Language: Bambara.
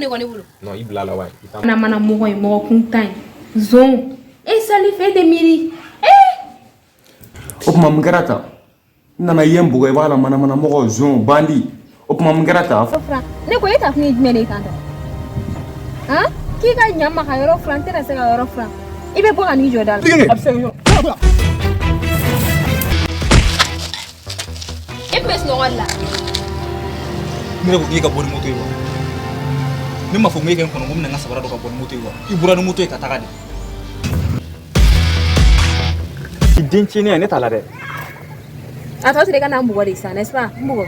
mun de kɔ ne bolo? Non, i bila la wa? I Mana mana mɔgɔ ye, mɔgɔ kuntan ye, zon. E Salif, e tɛ miiri. O tuma mun kɛra tan? N nana i ye n bugɔ, i b'a la manamana mɔgɔ, zon, bandi. O tuma mun kɛra tan? Furan ne ko, e ta kun ye jumɛn de ye tan tɔ? Han, k'i ka ɲa n ma ka yɔrɔ furan, n tɛna se ka yɔrɔ furan. I bɛ bɔ ka n'i jɔ da la. A bɛ se ka yɔrɔ. E tun bɛ sunɔgɔ de la. Ne ko k'e ka bɔ ni moto ye wa? Ne m'a fɔ ko e kɛ n kɔnɔ ko n bɛna n ka sabara dɔ ka bɔ ni moto ye wa? I bɔra ni moto ye ka taga de. I den tiɲɛnen, ne t'a la dɛ. A tɔ tora i ka na n bugɔ de sisan, n'est-ce pas? N bugɔ.